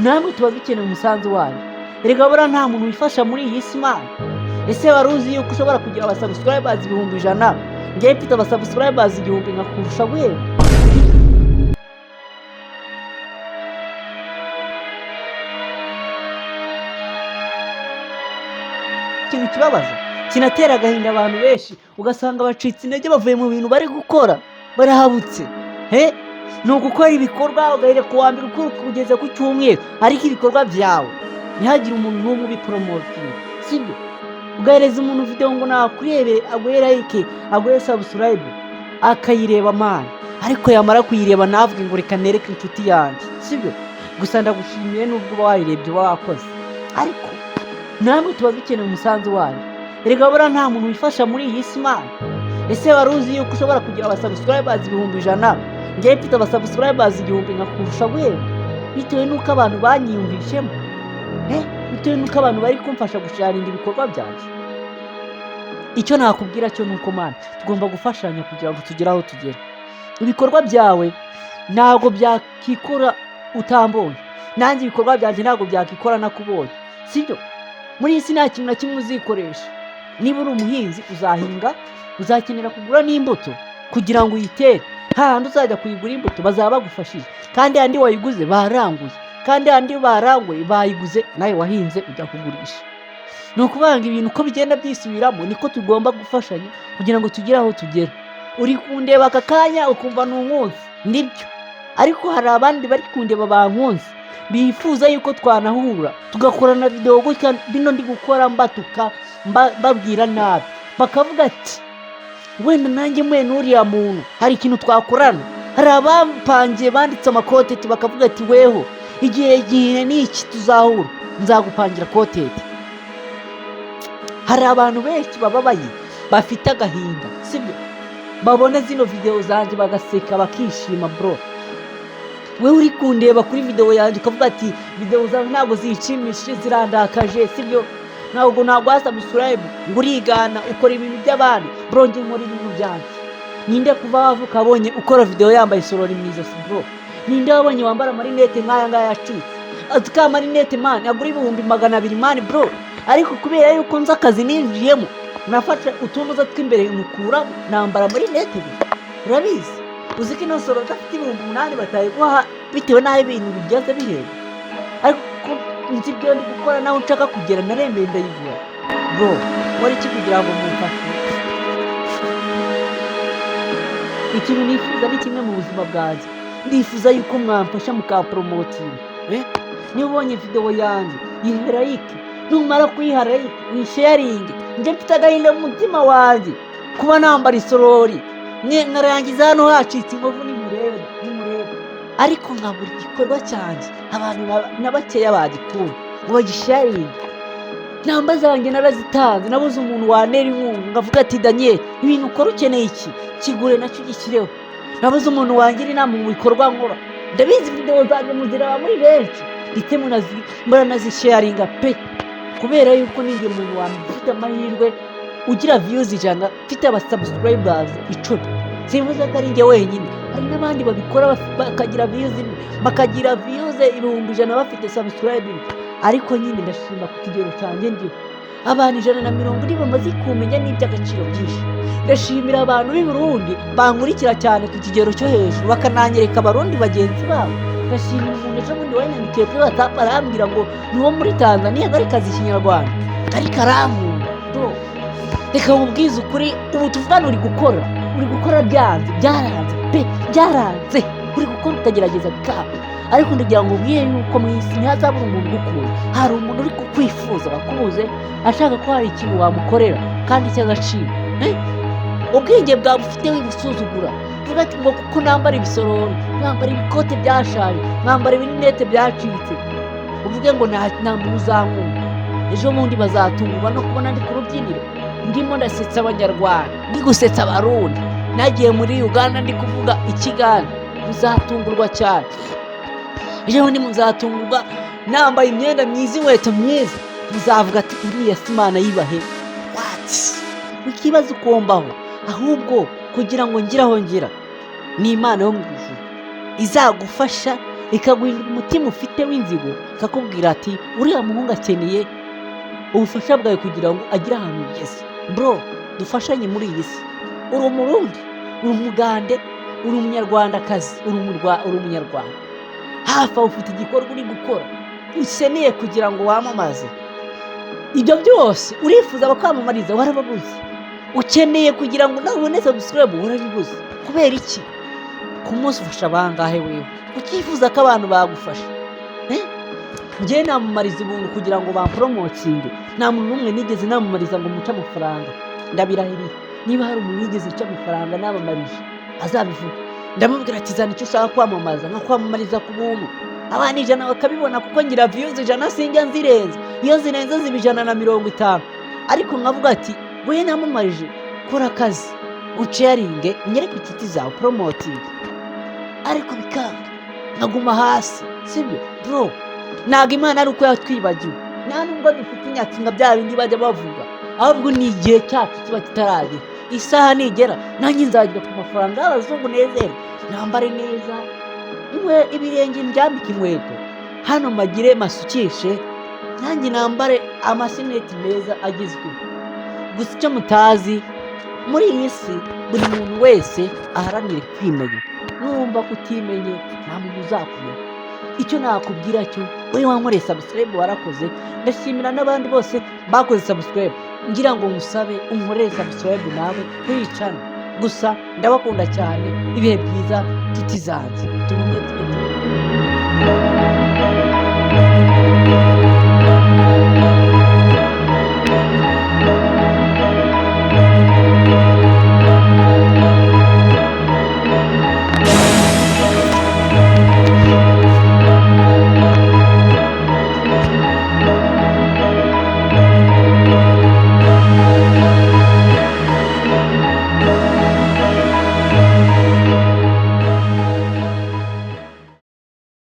Namwe tuba dukeneye umusanzu wanyu. Erega buriya nta muntu wifasha muri iyi si, man. Ese wari uzi yuko ushobora kugira abasubscribers 100,000, ngewe mfite abasubscribers 1000 nkakurusha guhemba? Ikintu kibabaza kinatera agahinda abantu benshi, ugasanga bacitse intege, bavuye mu bintu bari gukora, barahabutse. He ni ugukora ibikorwa ugahera ku wa mbere ukora kugeza ku cyumweru, ariko ibikorwa byawe ntihagire umuntu n'umwe ubiporomotinga, sibyo? Ugahereza umuntu video ngo nakurebe, aguhe like, aguhe subscribe, akayireba, man, ariko yamara kuyireba navuge ngo reka nereke inshuti yanjye, sibyo? Gusa ndagushimiye nubwo uba wayirebye, uba wakoze, ariko namwe tuba dukeneye umusanzu wanyu. Erega buriya nta muntu wifasha muri iyi si, man. Ese wari uzi yuko ushobora kugira abasubscribers 100,000, ngewe mfite abasubscribers 1000 nkakurusha guhemba, bitewe n'uko abantu banyiyumvishemo, bitewe n'uko abantu bari kumfasha gusharinga ibikorwa byanjye? Icyo nakubwira cyo ni uko, man, tugomba gufashanya kugira ngo tugere aho tugera. Ibikorwa byawe ntabwo byakikora utambonye, nanjye ibikorwa byanjye ntabwo byakikora nakubonye, sibyo? Muri iyi si nta kintu na kimwe uzikoresha. Niba uri umuhinzi, uzahinga, uzakenera kugura n'imbuto kugira ngo uyitere. Hahandi uzajya kuyigura imbuto bazaba bagufashije, kandi handi wayiguze baranguye, kandi handi baranguye bayiguze nawe wahinze ujya kugurisha. Ni ukuvuga ngo ibintu uko bigenda byisubiramo niko tugomba gufashanya kugira ngo tugere aho tugera. Uri kundeba aka kanya ukumva ni unkunzi, nibyo, ariko hari abandi bari kundeba bankunze, bifuza yuko twanahura tugakorana videwo gutya bino ndi gukora, mbatuka, mbabwira nabi, bakavuga ati wenda nanjye mwe n'uriya muntu hari ikintu twakorana. Hari abampangiye banditse amacontent, bakavuga ati weho igihe gihe ni iki tuzahura, nzagupangira content. Hari abantu benshi bababaye, bafite agahinda, sibyo? Babona zino videwo zanjye bagaseka, bakishima. Bro, wewe uri kundeba kuri videwo yanjye ukavuga ati videwo zawe ntabwo zishimishije, zirandakaje, sibyo? Ntabwo naguha subscribe, ngo urigana, ukora ibintu by'abandi. Bro, njye nkora ibintu byanjye. Ninde kuva wavuka abonye ukora videwo yambaye isorori mu ijosi? Bro, ninde wabonye wambara amarinete nk'aya ngaya yacitse? Azi ko amarinete, man, agura 200,000, man, bro. Ariko kubera yuko nzi akazi ninjiyemo, nafashe utunuza tw'imbere nkukuramo, nambara amarinete gusa. Urabizi, uzi ko ino soro udafite 8000 batayiguha, bitewe n'aho ibintu bigeze bihenda. Ariko ko nzi ibyo ndi gukora naho nshaka kugera, naremeye ndayigura. Bro, nkora iki kugira ngo mumfashe? Ikintu nifuza ni kimwe mu buzima bwanjye: ndifuza yuko mwamfasha mukamporomotinga. Niba ubonye videwo yanjye, yihe like. Numara kuyiha like, uyisharinge. Njye mfite agahinda mu mutima wanjye kuba nambara isorori nkarangiza hano hacitse inkovu, nimurebe, nimurebe, ariko nkabura igikorwa cyanjye abantu na bakeya bagikunda ngo bagisharinge. Namba zanjye narazitanze, nabuze umuntu wantera inkunga ngavuga ati Daniel, ibintu ukora ukeneye iki, kigure nacyo ugishyireho. Nabuze umuntu wangira inama mu bikorwa nkora. Ndabizi, videwo zanjye muzireba muri benshi, ndetse muranazisharinga pe, kubera yuko ninjye muntu wa mbere ufite amahirwe ugira views 100, mfite abasubscribers 10. Simvuze ko ari njye wenyine, hari n'abandi babikora bakagira views, bakagira views 100,000 bafite subscribing. Ariko nyine ndashima ku kigero cyanjye ndiho, abantu 140 bamaze kumenya n'iby'agaciro byinshi. Ndashimira abantu b'i Burundi bankurikira cyane ku kigero cyo hejuru, bakananyereka Abarundi bagenzi babo. Ndashimira umuntu ejo bundi wanyandikiye kuri WhatsApp, arambwira ngo ni uwo muri Tanzania, ariko azi Ikinyarwanda, ariko arankunda. Bro, reka nkubwize ukuri, ubu tuvugana uri gukora byanze, byaranze pe, byaranze. Uri gukora ukagerageza bikanga, ariko ndagira ngo ubwire yuko mu isi ntihazabura umuntu ugukunda. Hari umuntu uri kukwifuza wakubuze, ashaka ko hari ikintu wamukorera kandi cy'agaciro. Ubwenge bwawe ufite wibusuzugura, uvuga ati ngo kuko nambara ibisorori, nkambara ibikote byashaje, nkambara ibirinete byacitse, uvuge ngo nta muntu uzankunda. Ejo bundi bazatungurwa no kubona ndi ku rubyiniro, ndimo ndasetsa Abanyarwanda, ndi gusetsa Abarundi, nagiye muri Uganda ndi kuvuga Ikiganda. Muzatungurwa cyane. Ejo bundi muzatungurwa nambaye imyenda myiza, inkweto myiza, muzavuga ati uriya si Imana yibahe wati ikibazo ukombaho. Ahubwo kugira ngo ngire aho ngira, ni Imana yo mu ijuru izagufasha. Ikaguhindura umutima ufite w'inzigo, ikakubwira ati: "Uriya muhungu akeneye ubufasha bwawe kugira ngo agire ahantu ugeze." Bro, dufashanye muri iyi si. Uri Umurundi, uri Umugande, uri Umunyarwandakazi, uri Umunyarwanda, hafi aho ufite igikorwa uri gukora ukeneye kugira ngo wamamaze. Ibyo byose urifuza abakwamamariza, warababuze. Ukeneye kugira ngo nawe ubone subscribe, warabibuze. Kubera iki? Ku munsi ufasha bangahe wewe? Ukifuza ko abantu bagufasha, eh? Njyewe namamariza ubuntu kugira ngo bamporomotinge. Nta muntu n'umwe nigeze namamariza ngo muce amafaranga, ndabirahiriye. Niba hari umuntu wigeze uca amafaranga namamarije, azabivuga. Ndamubwira ati: "Zana icyo ushaka kwamamaza," nka kwamamariza ku buntu, abantu 100 bakabibona, kuko ngira views 100, sinjya nzirenza. Iyo zirenze ziba 150. Ariko nkavuga ati: "We namamarije, kora akazi, usharinge, unyereke inshuti zawe, promoting." Ariko bikanga, nkaguma hasi. Sibyo bro? Ntabwo Imana ari uko yatwibagiwe, nta nubwo dufite inyatsi nka bya bindi bajya bavuga, ahubwo ni igihe cyacu kiba kitaragera. Isaha nigera, nanjye nzagera ku mafaranga y'abazungu, nezerwe, nambare neza, inkwe ibirenge mbyambike inkweto, hano magire masukishe, nanjye nambare amasineti meza agezweho. Gusa icyo mutazi muri iyi si, buri muntu wese aharanire kwimenya. Numva ko utimenye, nta muntu uzakumenya. Icyo nakubwira cyo, wowe wankoreye subscribe, warakoze. Ndashimira n'abandi bose bakoze subscribe. Ngira ngo ngusabe unkorere subscribe nawe kuri channel. Gusa ndabakunda cyane. Ibihe byiza, nshuti zanjye. Tugumye tujye tubikora.